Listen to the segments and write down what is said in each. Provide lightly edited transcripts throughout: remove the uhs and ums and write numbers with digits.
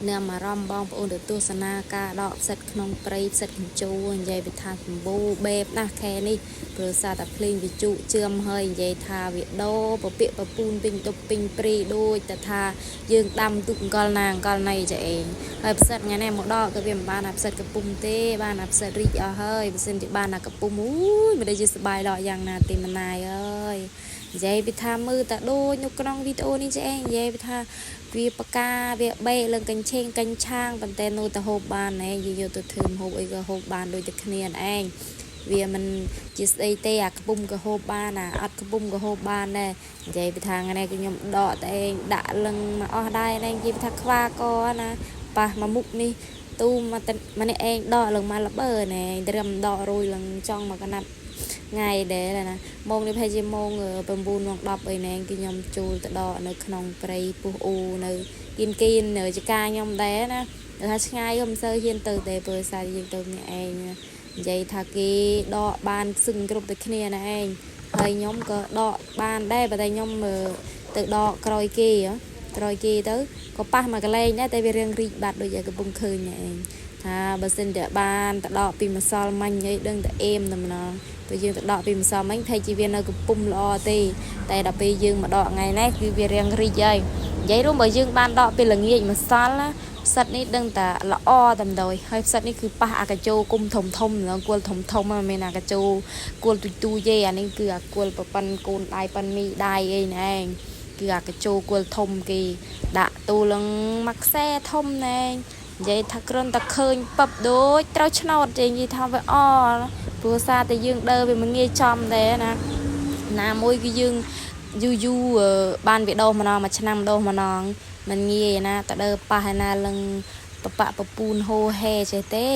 នាំអារម្មណ៍បងប្អូនទៅទស្សនាការដកផ្សិតក្នុងព្រៃផ្សិតកញ្ជូនិយាយពីថាសម្បូរបែបណាស់ខែនេះព្រោះសារតែភ្លេងវិជុជឿមហើយនិយាយថាវាដោពពាកពពូនពេញតុបពេញព្រីដូចតែថាយើងដាំទុកអង្គលណាអង្គលណីចាឯងហើយផ្សិតថ្ងៃនេះមកដកក៏វាមិនបានអាផ្សិតកំពុំទេបានអាផ្សិតរីកអស់ហើយបើសិនជាបានអាកំពុំអូយមិនដែលជាសបាយដកយ៉ាងណាទេម្នាយអើយនិយាយពីថាមើលតែដូចនៅក្នុងវីដេអូនេះចាឯងនិយាយពីថាវាបកាវាបេកឡើងកញ្ឆេងកញ្ឆាងប៉ុន្តែនៅតែហូបបានឯងយើងយកទៅធ្វើម្ហូបអីក៏ហូបបានដូចតែគ្នាឯងវាមិនជាស្អីទេអាក្ពុំក៏ហូបបានអាអត់ក្ពុំក៏ហូបបានដែរនិយាយពីថាថ្ងៃនេះគឺខ្ញុំដកតែឯងដាក់លឹងមកអស់ដែរឯងនិយាយពីថាខ្វាកណាប៉ះមកមុខនេះទូមកតែម្នាក់ឯងដកឡើងមកល្បើណែត្រឹមដករួយឡើងចង់មកកណាត់ថ្ងៃដែរណាម៉ោងនេះប្រហែលជាម៉ោង9ម៉ោង10អីណែគឺខ្ញុំចូលទៅដកនៅក្នុងព្រៃពុះអ៊ូនៅគៀនគៀននៅចកាខ្ញុំដែរណាថាឆ្ងាយក៏មិនសូវហ៊ានទៅទេព្រោះសារយើងទៅម្នាក់ឯងនិយាយថាគេដកបានសឹងគ្រប់តែគ្នាណាឯងហើយខ្ញុំក៏ដកបានដែរប៉ុន្តែខ្ញុំទៅដកក្រោយគេក្រោយគេទៅក៏ប៉ះមកកលែងដែរតែវារៀងរីកបាត់ដូចឲ្យកំពុងឃើញឯងថាបើសិនតែបានទៅដកពីម្សិលមិញអីដឹងតែអេមតែម្ដងពេលយើងទៅដកពីម្សិលមិញថៃជាវានៅកំពុំល្អទេតែដល់ពេលយើងមកដកថ្ងៃនេះគឺវារៀងរីកហើយនិយាយរួមបើយើងបានដកពេលល្ងាចម្សិលណាផ្សិតនេះដឹងតែល្អតែម្ដងហើយផ្សិតនេះគឺប៉ះអាកាជោគុំធំធំឡើងគល់ធំធំមិនមែនអាកាជោគល់ទុយទុយទេអានេះគឺអាគល់ប្រប៉ិនកូនដៃប៉ិនមីដៃអីណែឯងគឺអាកាជោគល់ធំគេដាក់ទូលឹងមួយខ្សែធំណែនិយាយថាគ្រាន់តែឃើញពឹបដូចត្រូវឆ្នោតទេនិយាយថាវាអព្រោះសារតែយើងដើរវាមិនងាយចំដែរណាណាមួយគឺយើងយូរយូរបានវាដោះម្ដងមួយឆ្នាំដោះម្ដងមិនងាយណាតដើប៉ះឯណាលឹងបបពពូនហូហេចេះទេ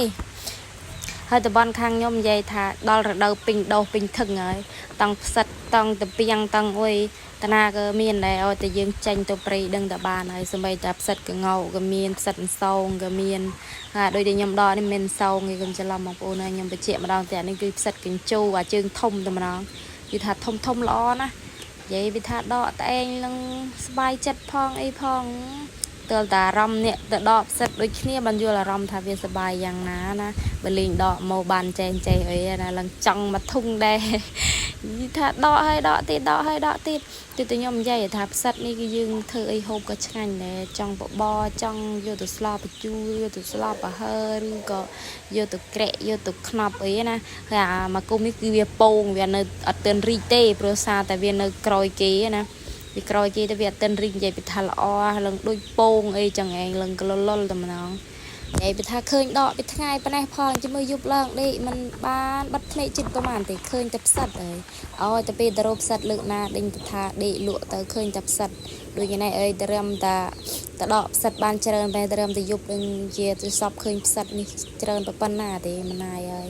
ហើយតំបន់ខាងខ្ញុំនិយាយថាដល់រដូវពេញដោះពេញធឹងហើយតង់ផ្សិតតង់តពីងតង់អុយតាណាក៏មានដែរឲ្យតែយើងចេញទៅព្រៃដឹងតែបានហើយសម្បីតែផ្សិតកងោក៏មានផ្សិតអន្សងក៏មានហើយដូចតែខ្ញុំដកនេះមិនសងទេកុំច្រឡំបងប្អូនហើយខ្ញុំបញ្ជាក់ម្ដងតែនេះគឺផ្សិតកញ្ជោអាជើងធំតែម្ដងគឺថាធំធំល្អណាស់និយាយវាថាដកតែឯងនឹងស្បាយចិត្តផងអីផងទើបតែអារម្មណ៍អ្នកទៅដកផ្សិតដូចគ្នាបានយល់អារម្មណ៍ថាវាសប្បាយយ៉ាងណាណាបើលេងដកមកបានចេះចេះអីណាឡើងចង់មកធុងដែរនិយាយថាដកហើយដកទៀតដកហើយដកទៀតទីទៅខ្ញុំនិយាយថាផ្សិតនេះគឺយើងធ្វើអីហូបក៏ឆ្ងាញ់ដែរចង់បបរចង់យកទៅស្លបញ្ជូរយកទៅស្លប្រហើរឬក៏យកទៅក្រាក់យកទៅខ្នប់អីណាហើយអាមកគុំនេះគឺវាពងវានៅអត់ទាន់រីកទេព្រោះសារតែវានៅក្រោយគេណាវាក្រោយគេទៅវាអត់ទាន់រីកនិយាយពីថាល្អឡើងដូចពងអីចឹងឯងឡើងក្លលលតែម្ដងនិយាយពីថាឃើញដកពីថ្ងៃប៉ុណ្ណេះផងជាមួយយប់ឡើងដេកមិនបានបិទភ្នែកចិត្តក៏បានទេឃើញតែផ្សិតហើយឲ្យតែពេលទៅរកផ្សិតលើកណាដេញទៅថាដេកលក់ទៅឃើញតែផ្សិតដូចនេះអីត្រឹមតាទៅដកផ្សិតបានច្រើនបែរត្រឹមតែយប់នឹងជាទៅសពឃើញផ្សិតនេះច្រើនប៉ុណ្ណាទេម្នាយហើយ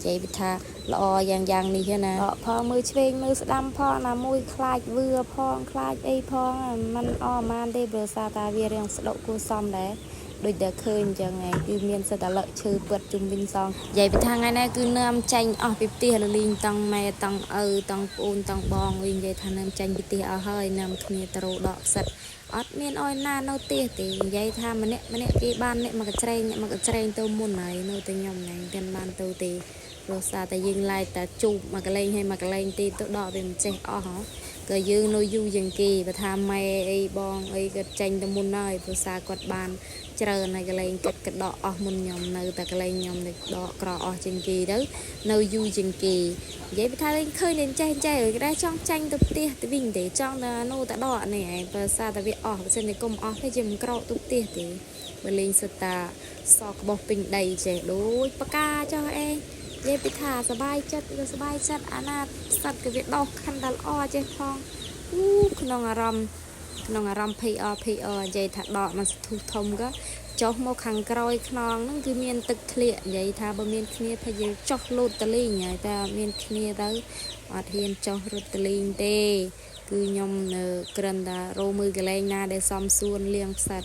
និយាយពីថាល្អយ៉ាងយ៉ាងនេះណាដកផងមើលឆ្វេងមើលស្ដាំផងណាមួយខ្លាចវឿផងខ្លាចអីផងมันអអាមានទេព្រោះសារតាវារៀងស្ដុកគួសមដែរដូចតែឃើញអញ្ចឹងឯងគឺមានសិតតែលឹកឈើពឹតជុំវិញសងនិយាយពីថាថ្ងៃនេះគឺនាំចេញអស់ពីផ្ទះលលីងតង់ម៉ែតង់ឪតង់ប្អូនតង់បងវិញនិយាយថានាំចេញពីផ្ទះអស់ហើយនាំគ្នាទៅរកដកផ្សិតអត់មានអោយណានៅផ្ទះទេនិយាយថាម្នាក់ម្នាក់គេបានអ្នកមកកច្រែងអ្នកមកកច្រែងទៅមុនហើយនៅតែខ្ញុំណែមិនបានទៅទេព្រោះសារតែយើងឡាយតែជូបមកកលែងហើយមកកលែងទេទៅដកវាមិនចេះអស់ហ៎ក៏យើងនៅយូរជាងគេបើថាម៉ែអីបងអីគាត់ចេញទៅមុនហើយព្រោះសារគាត់បានច្រើនហើយកលែងគាត់ក៏ដកអស់មុនខ្ញុំនៅតែកលែងខ្ញុំនេះដកក្រអស់ជាងគេទៅនៅយូរជាងគេនិយាយពីថាលេងឃើញលេងចេះចេះគេដែរចង់ចាញ់ទៅផ្ទះទៅវិញទេចង់តែនៅតែដកនេះឯងបើសារតែវាអស់បើសិនជាគុំអស់ទេជាមិនក្រកទៅផ្ទះទេបើលេងសិតតាសក្បោះពេញដីចេះដូចបកាចោះឯងនិយាយពីថាសบายចិត្តក៏សบายចិត្តអាណាសត្វក៏វាដោះខណ្ឌដល់ល្អចេះផងអូក្នុងអារម្មណ៍ក្នុងអារម្មណ៍ PR PR និយាយថាដកមកសធុះធំក៏ចុះមកខាងក្រោយខ្នងហ្នឹងគឺមានទឹកធ្លាក់និយាយថាបើមានគ្នាថាយើងចុះលូតតលីងហើយតែអត់មានគ្នាទៅអត់ហ៊ានចុះរត់តលីងទេគឺខ្ញុំនៅក្រិនតារោមើលកន្លែងណាដែលសមសួនលៀងផ្សិត